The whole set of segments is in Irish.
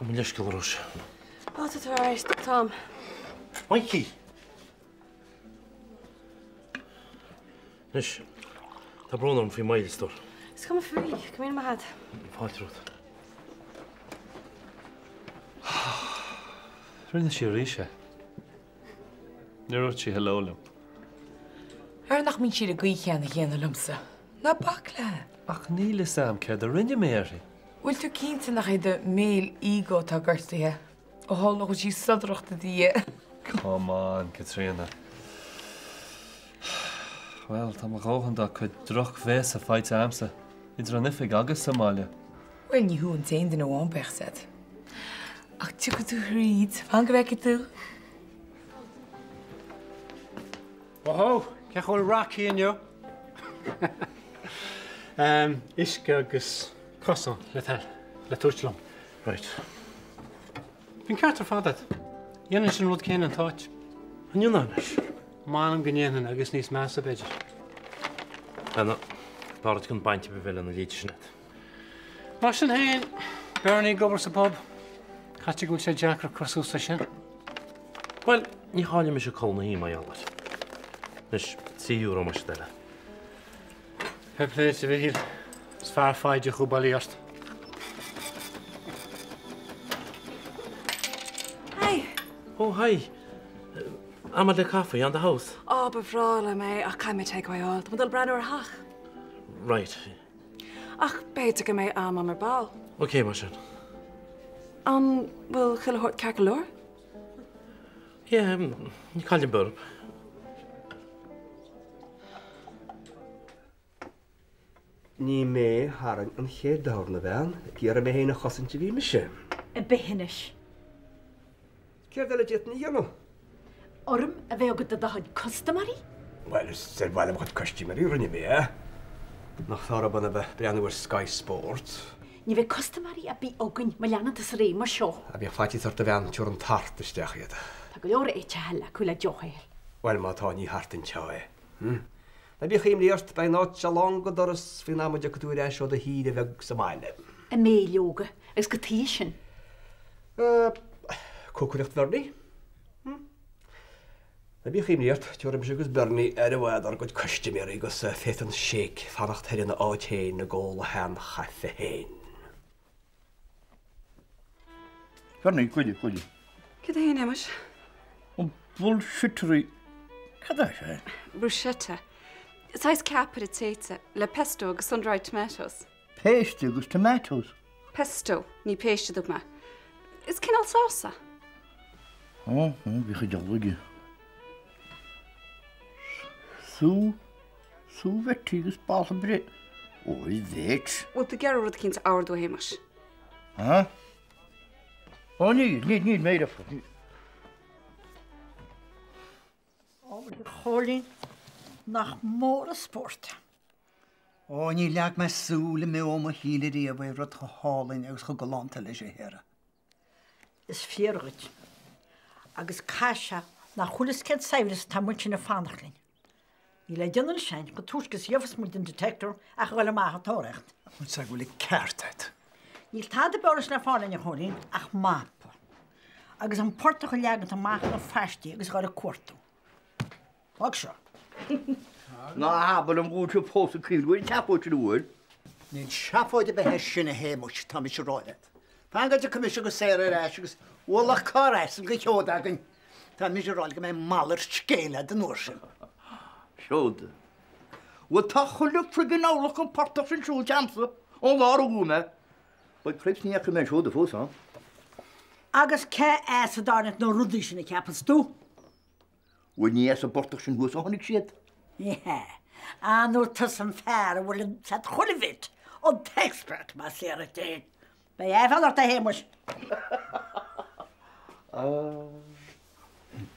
Gabh mo leithscéal a Róis. Ó, tá tú alright, Tom. Mikey! Anois, tá brón orm faoin moill, a stór. Is cuma faoi, go raibh míle maith agat. Fáilte romhat. Rinne sí arís é. Níor dhúirt sí hello liom. Ar nach mbíonn siad ag guí chéanna chéanna liomsa? Ná bac léi. Ach níl fhios a'm céard a rinne mé uirthi. Bhfuil tú cinnte nach é do male ego atá gortaithe? Ó tharla go bhfuil sí sodaireacht i do dhiaidh. Come on, Caitríona. Bhuel, tá mo dhóthain dá cuid drochbhéasa faighte a'msa, idir an oifig agus sa mbaile. Bhuel, ní thú an t-aon duine amháin, bíodh said. Ach tiocfaidh tú thríd, fan go bhfeicfidh tú. Ohó, cén chaoi a bhfuil Rocky inniu? Uisce agus croissant le toil, le tabhairt liom. Right. Bhí an ceart ar fad agat. Dhéanfainnse an rud céanna ina t-áit. An ndéanfá anois? M'anam go ndéanfainn, agus níos measa, b'fhéidir. Anna, b'fhearr duit gan baint ar bith bheith lena leithéid sin agat. Mar sin féin, Bernie ag obair sa bpub, caithfidh go bhfuil sé deacair cur suas leis sin. Bhuel, ní chaillfidh mise codladh na hoíche mar gheall air. Anois, €3 mar sin eile. Fair play duit, a Mhichíl. Is fear foighdeach thú, bail ó Dhia ort. Hi. Oh, hi. Am le caife on the house? Ó, ba bhreá liom é, ach caithfidh mé takeaway a fháil. Tá mé ag dul breathnú ar theach. Right. Ach b'fhéidir go mbeidh am agam ar ball. Ok, mar sin. An bhfuil chuile shórt ceart go leor? Yeah, ní caillim burp. Ní mé a tharraing an chéad dorn, a bhean. Ag iarraidh mé féin a chosaint a bhí mise. Ar bith anois. Céard eile a d'fhéadfainn a dhéanamh? Urraim a bheith agat do do chuid custaiméirí? Bhuel, is ar mhaithe le mo chuid custaiméirí a rinne mé é. Nach fearr dóibh a bheith ag breathnú ar Sky Sports? Ní bheidh custaiméirí ar bith againn má leanann tusa ar aghaidh mar seo. Ná bíodh faitíos ort, a bhean, tabharfaidh an tart isteach iad. Tá go leor áiteacha eile acu le deoch a fháil. Bhuel, má tá, ní thart anseo é. Ná bíodh imní ort, beidh an áit seo lán go doras faoin am a dtiocfaidh tú ar ais ó do shaoire bheag sa mbaile. An mbeidh, leoga, agus cad chuige sin? Cócaireacht Bhernie? Ná bíodh imní ort, tabharfaidh mise agus Bernie aire mhaith dár gcuid custaiméirí agus féadfaidh an Sheik fanacht thoir ina áit féin ag ól a shean-chaife féin. Bernie, goile, goile. Céard é féin, a Shéamais? An bullshittery, cad é sé? Bruschetta. Saghas ceapaire téite, le pesto agus sun-dried tomatoes. Péiste agus tomatoes. Pesto, ní péiste a dúirt mé. Is cineál sása. Ó, ó, bhí chuid aige. Sú, sú Bheití agus baltha bre. Ói, bheit. Bhfuil tú ag iarraidh rud eicínt a ordú, a Shéamais? Ha? Ó, níl, níl, níl mé le. Ó, a Chóilín, nach mór an spórt é. Ó, níor leag mé súil i mbeo mo shaoil ariamh ar rud chomh hálainn agus chomh galánta leis, a Shéara. Is fíor dhuit. Agus caithfidh sé nach bhfuil fhios cén saibhreas atá amuigh ansin ag fanacht linn. Níl le déanamh anois againn, chomh túisce is a gheofas muid an detector ach a dhul amach ag tóraíocht. An bhfuil go bhfuil an ceart agat. Níl tada beo leis le fáil againn, a Chóilín, ach mapa. Agus an portach a leagant amach na phaistí agus a dhul ag cuartú. Fág seo. Ná habair liom go bhfuil sibh fós ag cuimhniú ar an tseafóid sin, an bhfuil? Níl seafóid ar bith air sin, a Shéamuis, tá mise ag rá leat. Fan go dtiocfaidh mise agus Sarah ar ais agus ualach carr asail de sheoda againn. Tá mise ag rá leat go mbeidh malairt scéil agat an uair sin. Seoda? Bhuel, tá chuile friggin eallach an portach sin siúilte a'msa ón lá a rugadh mé. By cripes ní fhaca mé an seoda fós ann. Agus cé as a dtáinig na rudaí sin a cheapas tú? Bhuel, ní as an bportach sin thuas a tháinig siad. Ní hea. Ar ndóigh tusa an fear a bhfuil fhios a'd chuile bhit, an t-expert, más fíor duit é. Beidh aiféala ort, a Shéamuis.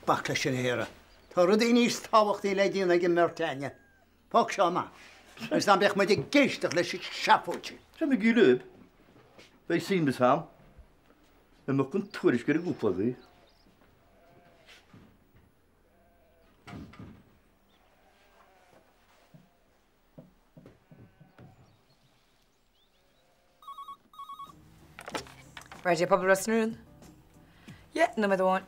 Bac leis sin, a Shéara. Tá rudaí níos tábhachtaí le déanamh ag an mbeirt a'inne. Fág seo amach. Agus ná beadh muid ag éisteacht leis an seafóid sin. Seo na gíoraibh. Beidh Séamus ann. Imeacht an tuairisc ar an gcúpla agaibh. Raidió Pobail Ros na Rún. Yeah, nóiméad amháin.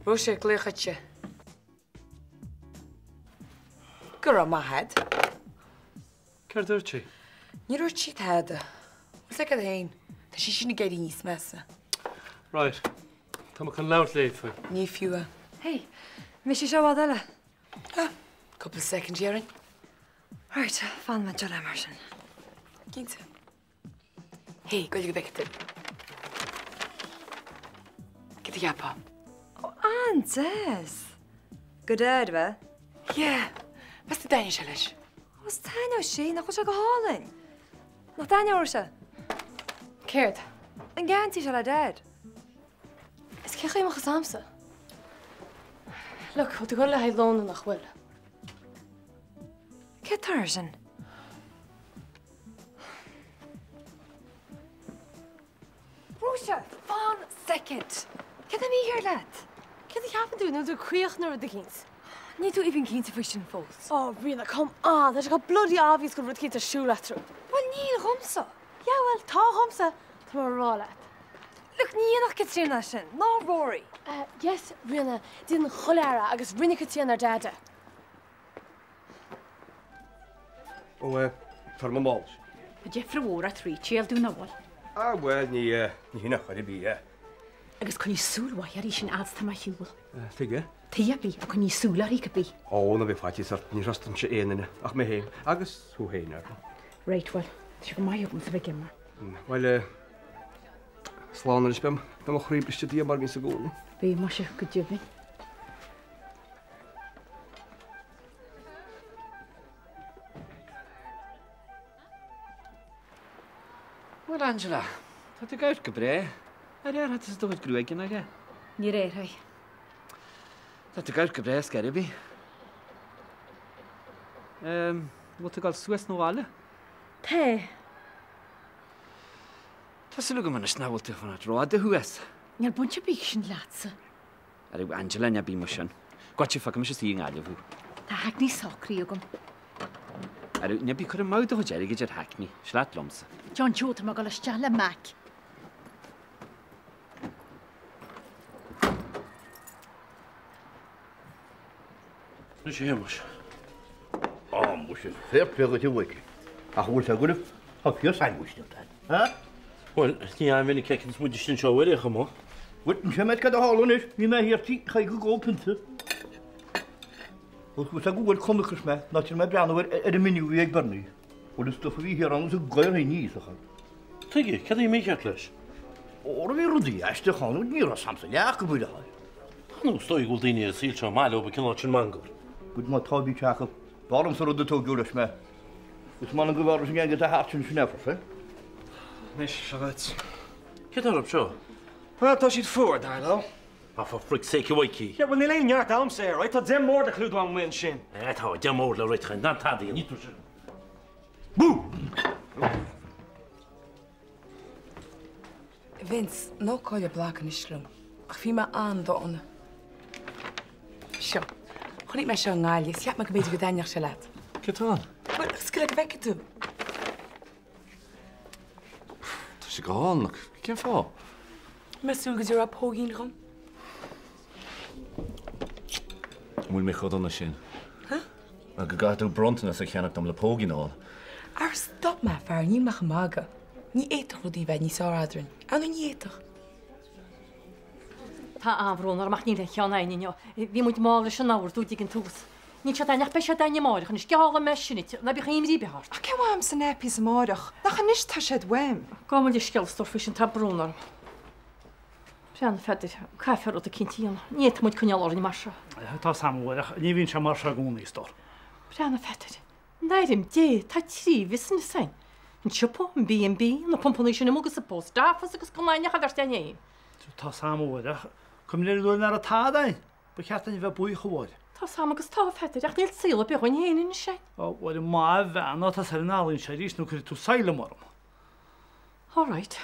Róise ag glaoch dhuitse. Go raibh maith a'd. Céard a dúirt sí? Níor dhúirt sí tada. Bhfuil 's agat féin, tá sí sin ag éirí níos measa. Right. Tá mé chun labhairt léi faoi. Ní fiú é. Hey, an mbeidh sí seo i bhfad eile? Ah, cúpla soicind déarfainn. Right, fanfaidh mé anseo léi mar sin. Cinnte. Hey, goil go bhfeicfidh tú. Céard a cheapfá? Ó, an-deas! Go Daid, ab ea? Yeah, meas tú an dtaitneoidh sé leis. Ó, is taitneoidh sé, nach bhfuil sé go hálainn? Nach dtaitneoidh sé? Céard? An geansaí seo le Daid. Is cén chaoi a mbeadh fhios a'msa? Look, bhfuil tú ag dul le haghaidh lón nó nach bhfuil? Céard tá air sin? Róise, fan soicind! Céard tá mícheart leat? Céard a cheapann tú, níl tú caoch nó rud eicínt? Níl tú even cinnte faoi sin fós. Oh Ríona, come on! Tá sé chomh bloody obvious go bhfuil rud eicínt ar siúl eatarthu. Bhuel níl dhomsa. Yeah well, tá dhomsa, tá mé a rá leat. Look, ní dhéanfadh Caitríona é sin, ná Rory. Eh, yes, Ríona, déanann chuile fhear é agus rinne Caitríona ar Deaide. Ó, eh, tar mo mhála. Tá deifre mhór ort retail dún na bhfuil. Ah, bhuel, ní, eh, ní hin ar chor ar bith é. Agus coinnigh súil mhaith uirthi sin fhad 's tá mé ar shiúl. Eh, tuige? Tuige ar bith, ach coinnigh súil uirthi cibé. Ó, ná bíodh faitíos ort, ní thrustaimse aon duine ach mé féin agus thú féin, ar ndóigh. Right, bhuel, tá sé go maith agamsa bheith ag imeacht. Bhuel, eh, slán anois, beidh mo chroí briste Dia mar a bhíonns i gcónaí. Beidh muise go deimhin. Bhuel, Angela, tá tú ag amharc go breá. Ar athraigh tusa do chuid gruaige nach ea? Níor athraigh. Tá tú ag amharc go breá ar scor ar bith. An bhfuil tú ag dul suas 'na bhaile? Tá. Tá súil agam anois nach bhfuil tú ag fanacht rófhada thuas. Níl baint ar bith aige sin leatsa. Arú Angela, ná bí mar sin. Goitse, fágfaidh mise istigh i nGaillimh thú. Tá hackney socraithe agam. Arú, ná bí ag cur amú do chuid airgid ar hackney. Seo leat liomsa. John Joe, tá mé ag dul isteach le Mac. Anois a Shéamais. Á, muise, fair play dhuit a Mhic. Ach an bhfuil sé go Tá fíor sainmhúisneach agat, ha? Bhuel, ní an-mhinic a fheiceanns muid istigh anseo ar aon chuma. Bhuel, an mé cad a tharla anois, bhí mé thiar tí chaoi go gcóip pionta. Bhuel, go bhfuil chonacthas mé, ná tír mé breathnú ar ar an menu a bhí ag Bernie. Bhuel, an stuif a bhí thiar ann is a gaor féin ní íosfadh. Tuige, cad é mícheart leis? Óra bhí rudaí aisteacha ann, ní raibh samsa leath acu faoi láthair. Nó is dóigh go bhfuil daoine ar an saol seo maith leo an cineál sin mangair. Bhuel, má tá bhí sé acu, b'fhearr liomsa rud a tógadh leis mé. Is m'anam go bhfearr leis an gang atá thart sin sin aifreas, eh? Anois, seo dhuit. Cé atá orthu seo? Bhuel, tá siad fuar, dar leo. Ah, for frick's sake, a Mhikey. Yeah, bhuel, níl aon neart a'msa air, right? Tá deich mbord a chlúdú amuigh ansin. Eh, tá deich mbord le réiteach, ná tada, ní tú sin. Vince, ná cuir blag anois liom, ach bhí mé an-dona. Seo. Chonaic mé seo i nGaillimh is cheap mé go mb'fhéidir go dtaitneodh sé leat. Céard atá ann? Bhuel, oscail é go bhfeicfidh tú. Tá sé go hálainn, ach cén fáth? Mé ag súil go dtabharfá póigín dhom. An bhfuil mé chomh dona sin? Huh? Go gcaithfidh tú bronntanas a cheannach dom le póigín a fháil. Ara stop mé, a fhear, níl mé ach ag magadh. Ní fhéadfadh rudaí bheith níos fearr eadrainn. Ar ndóigh ní fhéadfadh. Tá an-bhrón orm ach níl aon cheann againn inniu. Bhí muid mall leis an ordú, an dtuigeann tú. Níl siad againn ach beidh siad againn amáireach anois. Geallaim é sin duit. Ná bíodh imní ar bith ort. Ach cén mhaith a'msa nappies amáireach? Nach anois tá siad uaim? Gabh mo leithscéal a stór faoi sin, tá brón orm. Breathnaigh, a Pheadair, caithfear rud eicínt a dhéanamh. Ní fhéadfaidh muid coinneáil orainn mar seo. Tá 's a'm, ach ní bhíonn sé mar seo i gcónaí, a stór. Breathnaigh, a Pheadair, in ainm Dé, tá 3 bhusiness againn. An siopa, an B&B, na pumpannaí sin amuigh agus an post office agus gan aon neach a bheirt againn féin. Tá 's a'm, ach cuimhnigh ar an uair nach raibh tada againn. Ba cheart duinn a bheith buíoch, a Mháire. Tá 's a'm agus tá, a Pheadair, ach níl saol ar bith againn féin anois againn. A Mháire, má bhean, ná tá ar an ealaín seo arís nó cuirfidh tú asylum orm. All right.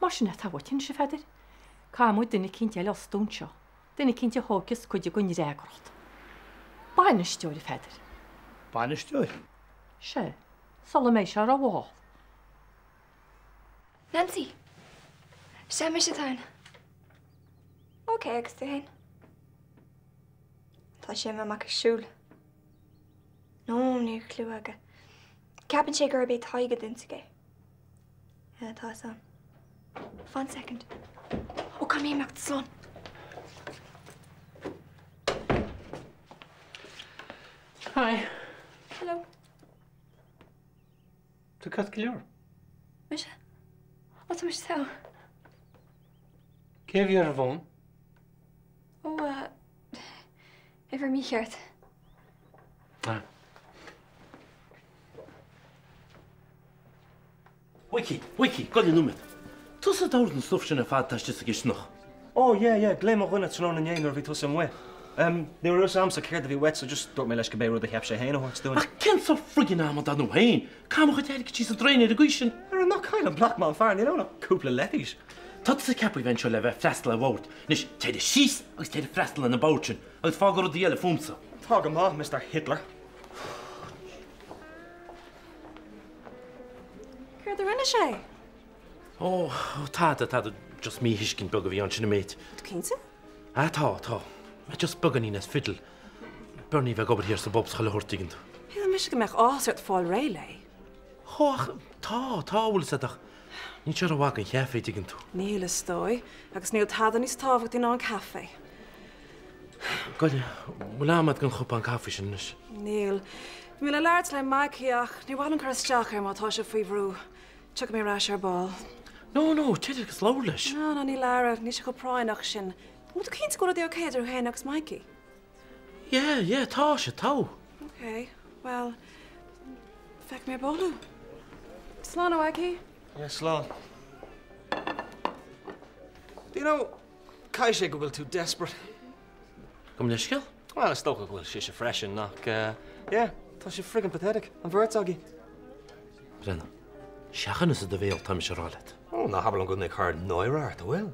Mar sin é tá uait anois, a Pheadair. Caithfidh muid duine eicínt eile a fhostú anseo. Duine eicínt a thógfas cuid den fhreagracht. Bainisteoir, a Pheadair. Bainisteoir? Sea. Sula mbeidh sé rómhall. Nancy! Sea, mise atá ann. Ok, agus tú fhéin? Tá sé imithe amach ag siúl. No, níl clue aige. Ceapann sé gurb é Tadhg a d'ionsaigh é. Yeah, tá fhios a'm. Fan second. Ó, caithfidh mé imeacht, slán. Hi. Hello. Tú ceart go leor? Mise? Ó, tá mise togha. Cé a bhí ar an bhfón? Ó, uimhir mícheart. Ah. Mhicí, Mhicí, gabh i leith nóiméad. Tusa a d'ordaigh an stuif sin ar fad atá istigh sa gcistineach. Oh yeah, yeah, ghlaoigh mo dhuine tráthnóna inné nuair a bhí tusa amuigh. Em, ní raibh fhios a'msa céard a bhí uait so just dúirt mé leis cibé rud a cheap sé fhéin a thabhairt dúinn. Ach cén sórt friggin amadán thú fhéin? Caithfidh mo chuid airgid síos an draein ar an gcaoi sin. Ara ná caill an Blackmon fear, níl ann ach cúpla leithís. Tá tusa ceaptha a bheith anseo le bheith ag freastal ar bhord. Anois, téir síos agus téir ag freastal ar na boird sin agus fág na rudaí eile fúmsa. Tá go maith, Mister Hitler. Céard a rinne sé? Ó, tada, tada, just míthuiscint beag a bhí ann sin an méid. Tú cinnte? Ah, tá, tá. Just beagáinín as fiddle. Bernie a bheith ag obair thiar sa bpub 's chuile shórt, tuigeann tú. Shíl mise go mbeadh áthas ort fáil réidh léi. Ó, ach tá, tá, bhfuil fhios agat ach níl sé rómhaith don chaife, tuigeann tú. Níl, is dóigh, agus níl tada níos tábhachtaí ná an caife. Gabh i leith, bhfuil am agat don chupán caife sin anois? Níl. Bhí mé le labhairt le Mikey ach ní mhaith liom cur isteach air má tá sé faoi bhrú. Tiocfaidh mé ar ais ar ball. No, no, téir agus labhair leis. No, no, níl Ara, níl sé chomh práinneach sin. An bhfuil tú cinnte go bhfuil rudaí ok idir thú féin agus Mikey? Yeah, yeah, tá sé, tá. Ok, bhuel, feicfidh mé ar ball thú. Slán, a Mhikey. Yeah, slán. Do you know, caithfidh sé go bhfuil tú desperate. Gabh mo leithscéal? Bhuel, is dócha go bhfuil sise freisin, ach yeah, tá sibh friggin' pathetic, an bheirt agaibh. Brennan, seachain as do bhéal, tá mise a rá leat. Ó, ná habair liom go bhfuil mé ag cur náire ort, an bhfuil?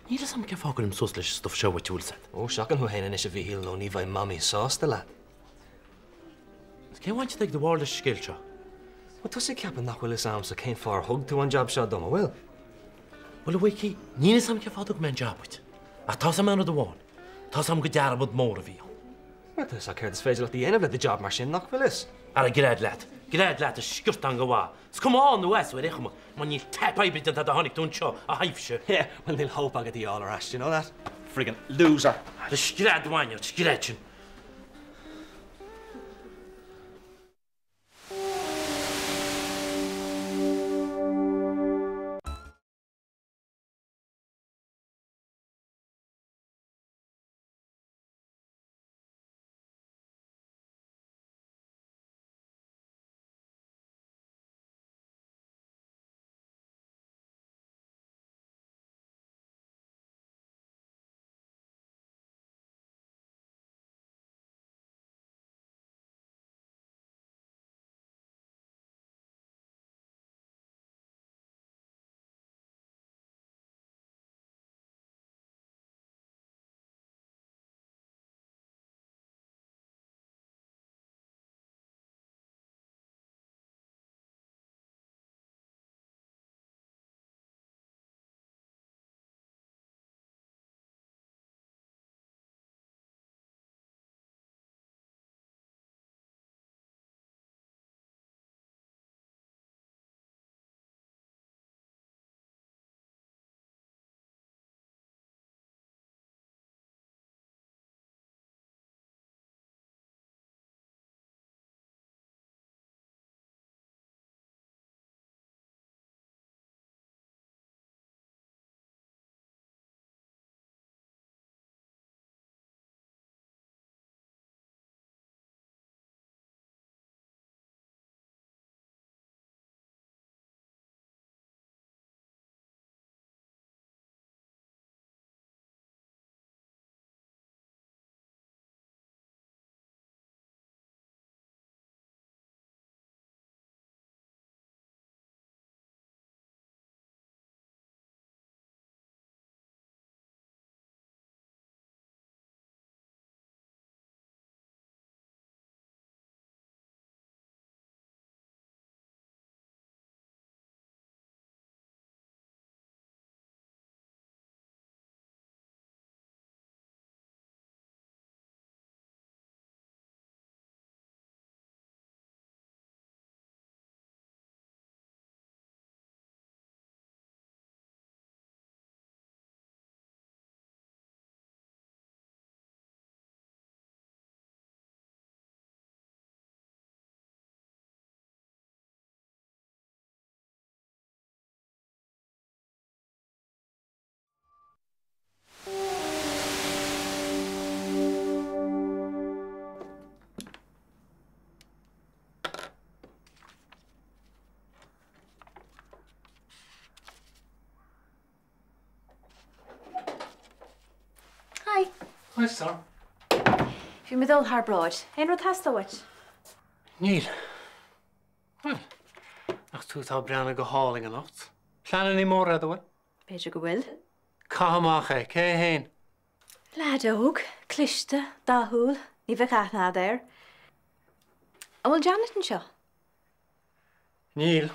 Níl fhios a'm cén fáth a gcuirim suas leis an stuif seo uait, an bhfuil fhios a'd. Ó, seachain thú fhéin anois a Mhíchíl nó ní bheidh Mamaí sásta leat. Is cén bhaint atá ag do mháthair leis an scéal seo? Bhuel, tusa ag ceapadh nach bhfuil fhios a'msa cén fáth ar thug tú an jab seo dom, an bhfuil? Bhuel, a Mhicí, níl fhios a'm cén fáth a dtug mé an jab duit. Ach tá fhios a'm aon rud amháin, tá fhios a'm gur dearmad mór a bhí ann. Bhuel, tá fhios a'd céard is féidir leat a dhéanamh le do jab mar sin, nach bhfuil fhios? Ara, gread leat, gread leat, a sciortán de mhadadh. Is cuma ann nó as, ar aon chuma, mar níl tap oibre déanta a'd ó tháinig tú anseo, a thaibhse. Yeah, bhuel, níl hope agat í a fháil ar ais, do you know that? Friggin' loser! Ara, scread bhain ort, scread sin. Hi, sir. Bhí mé ag dul thar bráid. Aon rud ag teastáil uait? Níl. Bhuel, nach tú atá ag breathnú go hálainn anocht? Pleananna móra agat, an bhfuil? B'fhéidir go bhfuil. Caith amach é, cé é fhéin? Leaid óg, cliste, dathúil, ní bheadh aithne a'd air. An bhfuil Janet anseo? Níl.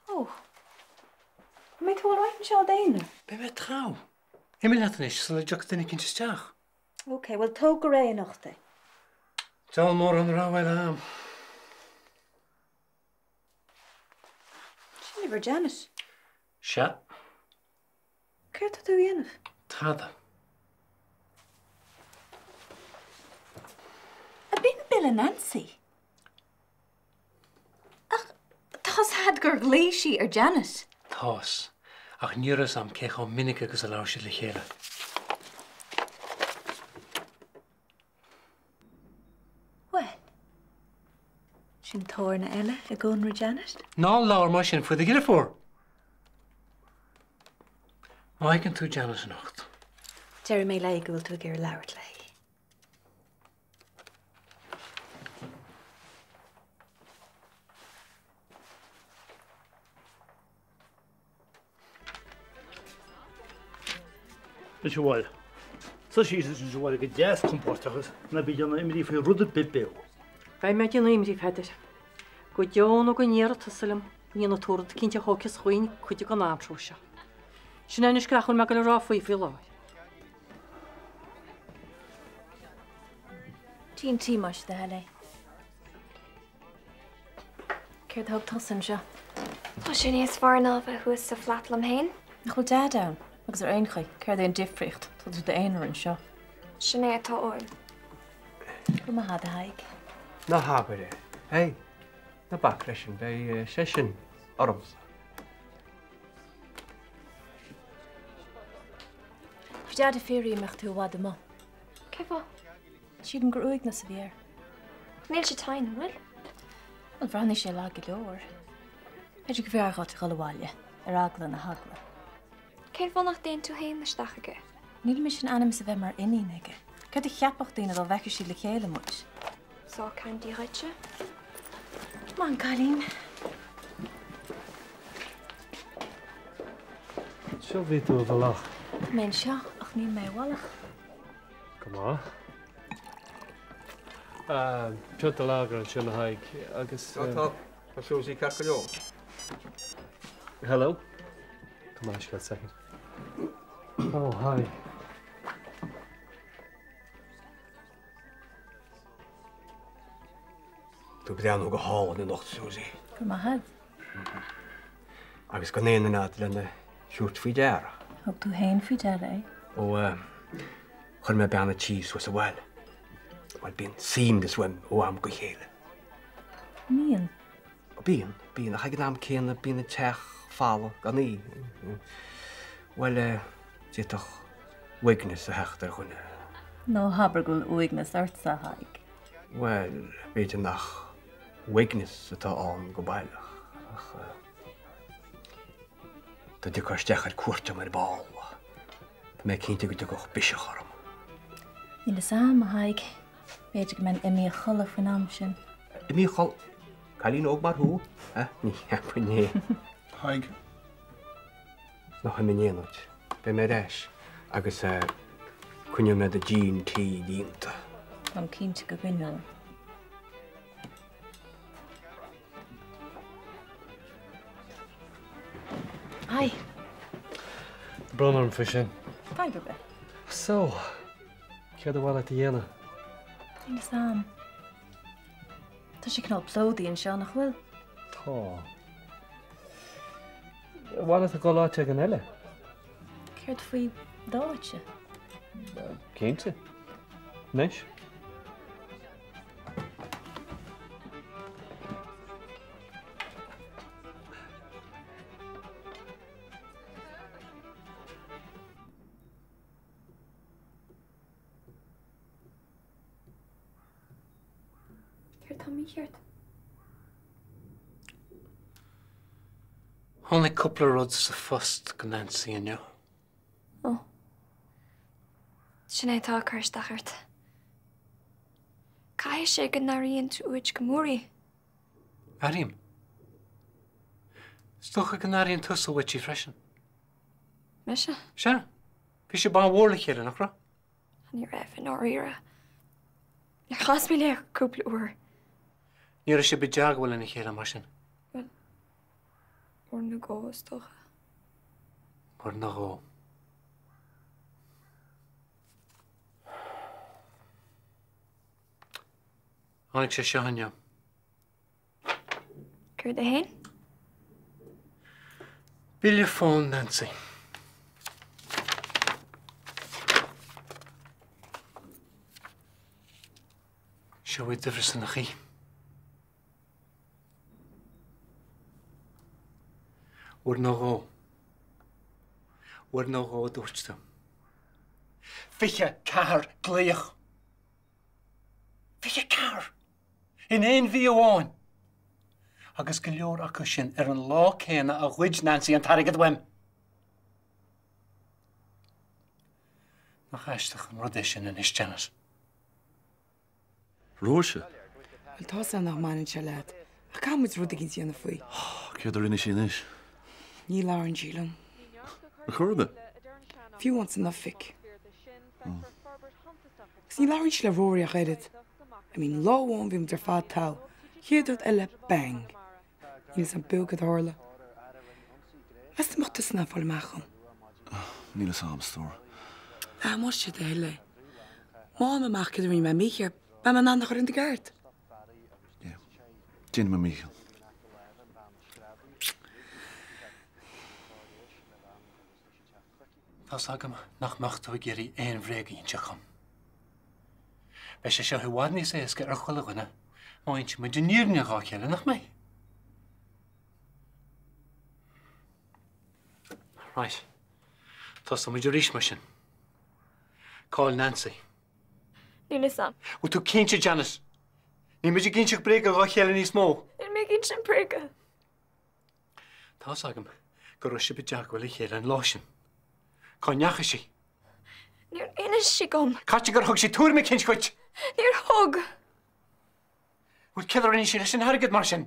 Ó. An mbeidh tú alright anseo i d'aonar? Beidh mé togha. Imigh leat anois sula dtiocfaidh duine eicínt isteach. Ok, bhuel tóg go réidh anocht é. Diabhal mórán rogha eile a'm. Sin uimhir Janet. Sea. Céard tá tú a dhéanamh? Tada. Ab in bille Nancy? Ach tá's a'd gur ghlaoigh sí ar Janet. Tá's. Ach ní raibh 'fhios a'm cé chomh minic agus a labhair siad le chéile. Bhuel, sin tairne eile i gcónra Janet. Ná labhair mar sin faoi do dheirfiúr! Má fheiceann tú Janet anocht. Déarfaidh mé léi go bhfuil tú ag iarraidh labhairt léi. Anois abhaile. Suigh síos ansin sa bhaile go deas compordach agus ná bí ag déanamh imní faoi rud ar bith beo. Beidh mé ag déanamh imní, a Pheadair. Go deo nó go ndéarfaidh tusa liom go ndéanfaidh tú rud eicínt a thógfas chugainn cuid den anró seo. Sin é anois gach a bhfuil mé ag dul a rá faoi faoi láthair. Tinn tí más do thoil é. Céard a thug tusa anseo? Tá sé níos fearr ná a bheith thuas sa flat liom féin. Nach bhfuil Dad ann? Agus ar aon chaoi, céard é an difríocht? Tá tú i d'aonar anseo. Sin é atá uaim. Go raibh maith agat, a Thaidhg. Ná habair é. Hey, ná bac leis sin, beidh seisean ormsa. Bhí Dad ag fiafraí an mbeadh tú i bhfad amuigh. Cén fáth? Sílim gur uaigneas a bhí air. Níl sé tinn, an bhfuil? Bhuel, bhreathnaigh sé lag go leor. B'fhéidir go mb'fhearr dhuit a dhul abhaile, ar eagla na heagla. Cén fáth nach dtéann tú féin isteach chuige? Níl mise in ainm is a bheith mar iníon aige. Céard a cheapfadh daoine dá bhfeicfeadh siad le chéile muid? Sock candy dhuitse. Maith an cailín. Seo bhí tú i bhfolach. Tá mé anseo ach níl mé i bhfolach. Go maith. Pionta lager ansin a Thaidhg agus. Tá, tá. Tá Susie ceart go leor. Hello. Come on, just a second. Oh, hi. Tú ag breathnú go hálainn anocht, Susie. Go raibh maith agat. Agus gan aon duine a'd lena thabhairt faoi deara. Thug tú féin faoi deara é. Ó, chuir mé bean a' tí suas sa bhaile. Bhuel, bíonn suaimhneas uaim ó am go chéile. Mbíonn? Bíonn, bíonn, ach ag an am céanna bíonn an teach folamh gan í. Bhuel, d'fhéadfadh uaigneas a theacht ar dhuine. Ná habair go bhfuil uaigneas ortsa, a Thaidhg. Bhuel, b'fhéidir nach uaigneas atá ann go baileach, ach dá dtiocfá isteach ar cuairt orm ar ball, tá mé cinnte go dtiocfadh biseach orm. Níl fhios a'm, a Thaidhg. B'fhéidir go mbeinn imithe a chodladh faoin am sin. Imithe a chodladh? Cailín óg mar thú, eh? Ní cheapfainn é. Thaidhg. Ná himigh in aon áit. Beidh mé ar ais agus coinneoidh mé do jean tí líonta. Táim cinnte go gcoinneoidh. Haigh. Brón orm faoi sin. Fadhb ar bith. So, céard ar mhaith leat a dhéanamh? Níl fhios a'm. Tá sé cineál plódaithe anseo, nach bhfuil? Tá. Ar mhaith leat a dhul áit éigin eile? Céard faoi d'áitse? Cinnte. Anois. Céard tá mícheart? Tháinig cúpla rud sa phost go Nancy inniu. Ó. Sin é atá ag cur isteach ort. Caithfidh sé go n-airíonn tú uait go mór í. Airím. Is dócha go n-airíonn tusa uait í freisin. Mise? Sea. Bhí sibh an-mhór le chéile, nach raibh? Ní raibh, i ndáiríre. Níor chas mé léi ach cúpla uair. Ní raibh sibh i dteagmháil lena chéile mar sin? Bhuel, uair nó dhó, is dócha. Uair nó dhó. Tháinig sé seo inniu. Céard é fhéin? Bille fóin Nancy. Seo í d'uimhirse nach í? Uair nó dhó. Uair nó dhó a dúirt tú. 24 glaoch! 24! In aon mhí amháin! Agus go leor acu sin ar an lá céanna a ghoid Nancy an t-airgead uaim! Nach aisteach an rud é sin anois, Janet? Róise? Bhuel, tá's a'm nach mbaineann sé leat, ach caithfidh muid rud éigin a dhéanamh faoi. Céard a rinne sí anois? Ní labhrann sí liom. Ar chor ar bith? Fiú amháin san oifig. Agus ní labhraíonn sí le Rory ach oiread. I mean, lá amháin bhí muid ar fad togha, chéad rud eile, bang! Níl 'fhios a'm beo cad a tharla. Meas tú an mbeadh tusa in ann fáil amach dhom? Níl 'fhios a'm, a stór. Ah, más é do thoil é. Má fhaighim amach céard a rinne mé mícheart, beidh mé in ann a chur ina gceart. Yeah. Déanfaidh mé mo dhícheall. Tá's agam nach mbeadh tú ag iarraidh aon bhréag a inseacht dhom. Beidh sé seo i bhfad níos éasca ar chuile dhuine má insíonn muid an fhírinne dhá chéile, nach mbeidh? Right. Tosóidh muid arís mar sin. Cá bhfuil Nancy? Níl 'fhios a'm. Bhfuil tú cinnte, Janet? Níl muid ag inseacht bréaga dhá chéile níos mó. Níl mé ag inseacht bréaga. Tá's agam go raibh sibh i dteagmháil le chéile an lá sin. Cá ndeachaigh sí? Níor inis sí dhom. Caithfidh gur thug sí tuairim eicínt dhuit! Níor thug! Bhuel, céard a rinne sí leis an airgead mar sin?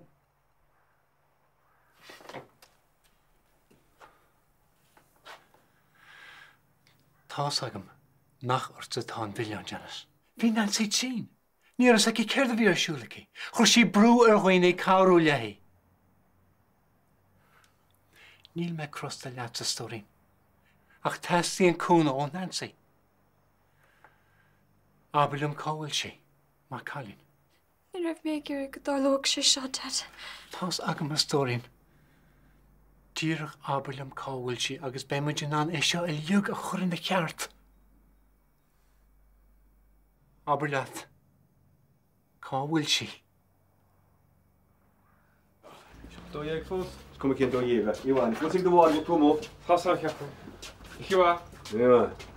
Tá's agam nach ortsa atá an milleán, Janet. Bhí Nancy tinn. Ní raibh 'fhios aici céard a bhí ar siúl aici. Chuir sí brú ar dhaoine cabhrú léi. Níl mé crosta leatsa, a stóirín. Ach teastaíonn cúnamh ó Nancy. Abair liom cá bhfuil sí, maith cailín. Ní raibh mé ag iarraidh go dtarlódh sé seo, Dad. Tá's agam, a stóirín. Díreach abair liom cá bhfuil sí agus beidh muid in ann é seo uilig a chur ina cheart. Abair leat, cá bhfuil sí? 12 fós? Is cuma cén 12 é. Ní bhain. Bhfuil tú bhfuil tú amuigh? Tá san cheapaim. Oíche mhaith. Oíche mhaith.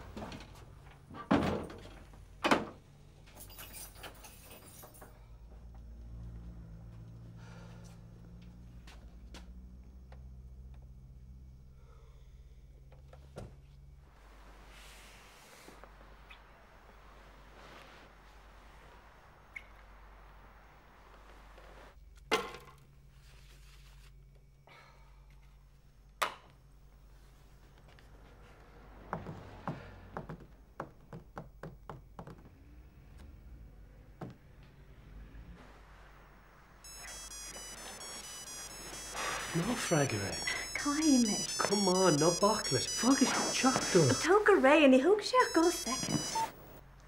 Ná freagair é. Caithfidh mé. Come on, ná bac leis. Fágfaidh sé teachtaireacht. Tóg go réidh, ní thógfaidh sé ach dhá soicind.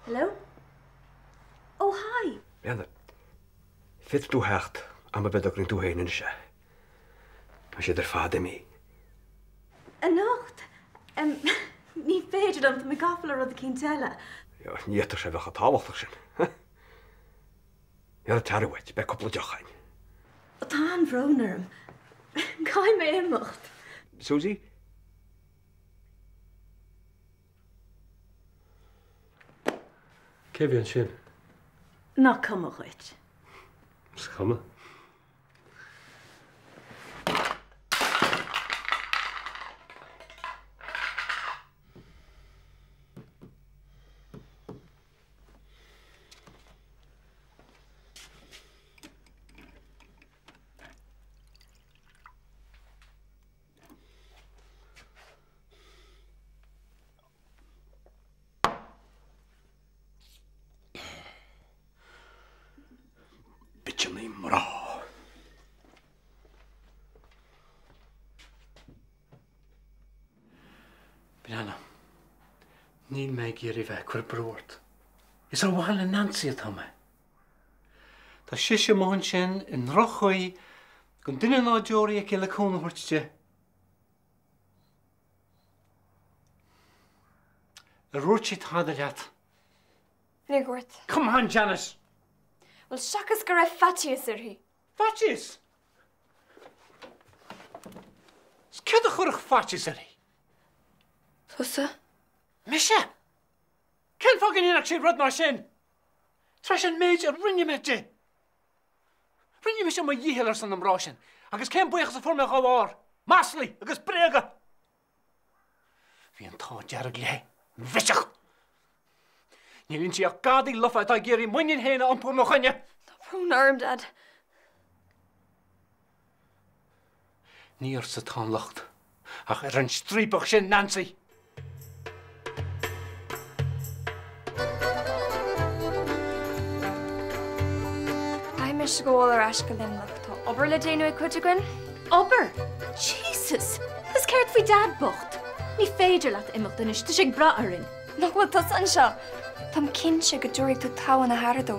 Hello? Oh, hi! Bréanna, féadfaidh tú theacht am ar bith dá dtograíonn tú féin anois é. Tá siad ar fad imithe. Anocht? Ní féidir liom, tá mé gafa le rud eicínt eile. Ní fhéadfadh sé a bheith chomh tábhachtach sin. Ní raibh tada uait, beidh cúpla deoch againn. Tá an-bhrón orm. Caithfidh mé imeacht. Susie? Cé bhí ansin? Nach cuma dhuit? Is cuma. Níl mé ag iarraidh bheith ag cur brú ort. Is ar mhaithe le Nancy atá mé. Tá sise amuigh ansin i ndroch-chaoi gan duine ná deoraí aici le cúnamh a thabhairt di. Ar dhúirt sí tada leat? Níor dhúirt. Come on, Janet! Bhuel, seachas go raibh faitíos uirthi. Faitíos? 'S céard a chuirfeadh faitíos uirthi? Tusa? Mise? Cén fáth go ndéanfadh sí rud mar sin? Tar éis an méid a rinne mé di! Rinne mise mo dhícheall ar son na mná sin, agus cén buíochas a fuair mé dhá bharr? Maslaí agus bréaga! Bhí an t-ádh dearg léi, an bhiseach! Níl inti ach gadaí lofa atá ag iarraidh a muinín féin a iompú i mo choinne! Tá brón orm, Dad. Ní ortsa atá an locht, ach ar an striapach sin, Nancy! Caithfidh mise gabháil ar ais go Luimneach. Tá obair le déanamh ag cuid againn. Obair? Jesus! Agus céard faoi Dad bocht? Ní féidir leat imeacht anois, tá sé ag brath orainn. Nach bhfuil tusa anseo? Táim cinnte go dtabharfaidh tú togha na haire dó.